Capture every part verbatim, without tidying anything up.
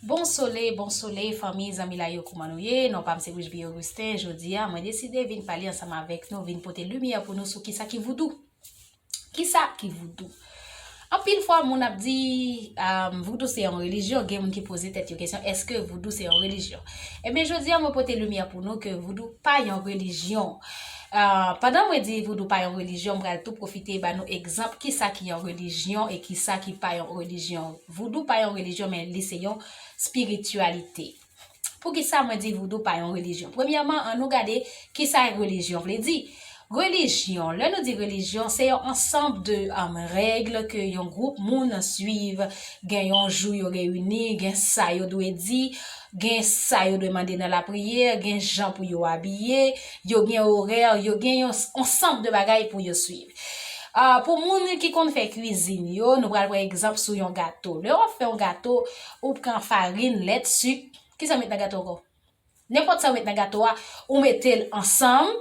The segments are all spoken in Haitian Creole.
Bon sole, bon sole, fanmi, zanmi la yo, kouman nou ye? Non pa m se Wijby Augustin. Jodi a, mwen deside vin pale ansanm avèk nou, vin pote limyè pou nou sou kisa ki voudou. Kisa ki voudou? Anpil fwa, moun ap di, um, voudou se yon relijyon. Gen moun ki poze tèt yo kesyon, èske voudou se yon relijyon? Ebyen, jodi a, mwen pote limyè pou nou ke voudou pa yon relijyon. Uh, pandan mwen di voudou pa yon relijyon, mwen pral tou pwofite ba nou egzanp kisa ki yon relijyon e kisa ki pa yon relijyon. Voudou pa yon relijyon, men li se yon espirityalite. Poukisa mwen di voudou pa yon relijyon? Premyèman, ann nou gade kisa relijyon vle di. Relijyon, lè nou di relijyon, se yon ansanm de, um, règ ke yon gwoup moun swiv. Gen yon jou yo reyini, gen sa yo dwe di, gen sa yo dwe mande nan lapriyè, gen jan pou yo abiye, yo gen orè, yo gen yon s-, ansanm de bagay pou yo swiv. Ah, pou moun ki konn fè kwizin yo, nou pral pran egzanp sou yon gato. Lè w ap fè yon gato, ou pran farin, lèt, sik. Kisa w met nan gato ankò? Nenpòt sa w met nan gato a, ou mete l ansanm.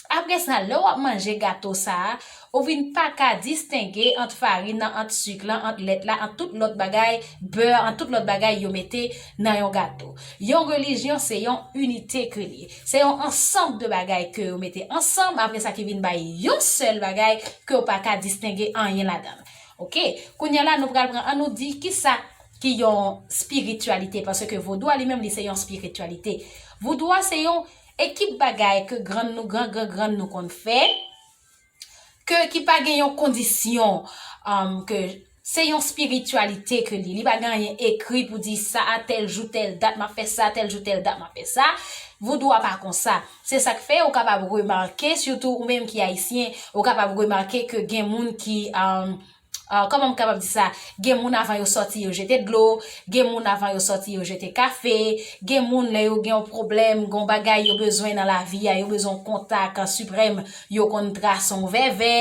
Apre sa, lè w ap manje gato sa a, ou vin pa ka distenge ant farin nan, ant sik lan, ant lèt la, ant tout lòt bagay, bè, ant tout lòt bagay yo mete nan yon gato. Yon relijyon se yon inite ke li ye. Se yon ansanm de bagay ke yo mete ansanm, apre sa ki vin bay yon sèl bagay ke w pa ka distenge anyen ladan l. Oke, kounye a la nou pral pran, ann nou di kisa ki yon espirityalite, paske vodou a li menm li se yon espirityalite. Vodou a se yon ekip bagay ke grann nou, gran, gran, grann nou konn fè, ke ki pa gen yon kondisyon, um, ke se yon espirityalite ke li. Li pa gen anyen ekri pou di sa a tèl jou, tèl dat m ap fè sa, tèl jou, tèl dat m ap fè sa. Vodou a pa konsa. Se sa k fè ou kapab remake, sitou ou menm ki ayisyen, ou kapab remake ke gen moun ki, um, Ah, kòman m kapab di sa? Gen moun avan yo sòti yo jete dlo, gen moun avan yo sòti yo jete kafe, gen moun lè yo gen yon pwoblèm, gen yon bagay yo bezwen nan lavi a, yo bezwen yon kontak siprèm, yo konn trase yon vèvè,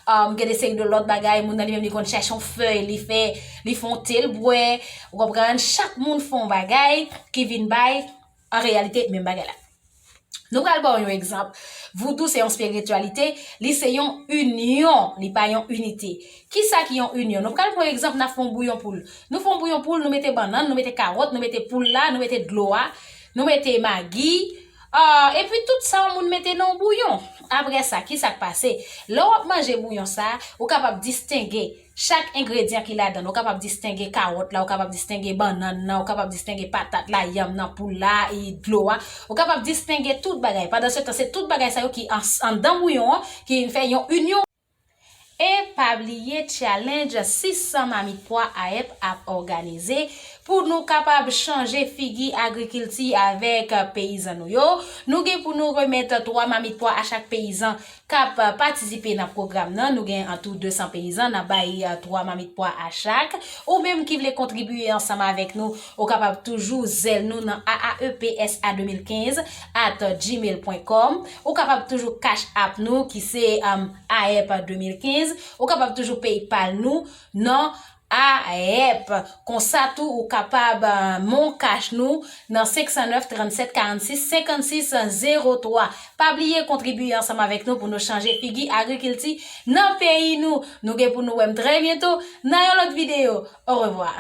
um, gen de seri de lòt bagay, moun nan li menm li konn chèche yon fèy, li fè, li fè yon te l bwè, ou konprann, chak moun fè yon bagay ki vin bay, an reyalite, menm bagay la. Nou pral ba w yon egzanp. Voudou se yon espirityalite, li se yon inyon, li pa yon inite. Kisa ki yon inyon? Nou pral pran egzanp, n ap fè yon bouyon poul. Nou fè yon bouyon poul, nou mete bannann, nou mete kawòt, nou mete poul la, nou mete dlo a, nou mete magi, ah, epi tout sa yon moun mete nan yon bouyon. Apre sa, kisa k pase? Lè w ap manje bouyon sa, ou kapab distenge chak engredyan ki ladan l. Ou kapab distenge kawòt la, ou kapab distenge bannann nan, ou kapab distenge patat la, yanm nan, poul la, e dlo a. Ou kapab distenge tout bagay. Pandan se tan, se tout bagay sa yo ki an-, anndan bouyon an, ki vin fè yon inyon. E pa bliye challenge sis san mamit pwa AEP ap òganize pou nou kapab chanje figi agrikilti avèk peyizan nou yo. Nou gen pou nou remèt twa mamit pwa a chak peyizan k ap patisipe nan pwogram nan. Nou gen antou de san peyizan, n ap bay, eh, twa mamit pwa a chak. Ou menm ki vle kontribiye ansanm avèk nou, ou kapab toujou zèl nou nan A A E P S A de mil kenz at gmail pwen kòm. Ou kapab toujou Cash App nou ki se, um, AEP de mil kenz. Ou kapab toujou PayPal nou nan AEP. Konsa tou, ou kapab, eh, Mon Cash nou nan senk san nèf, trannsèt, karannsis, senkannsis, zewo twa. Pa bliye kontribiye ansanm avèk nou pou nou chanje figi agrikilti nan peyi nou. Nou gen pou nou wè m trè byento nan yon lòt videyo. Orevwa.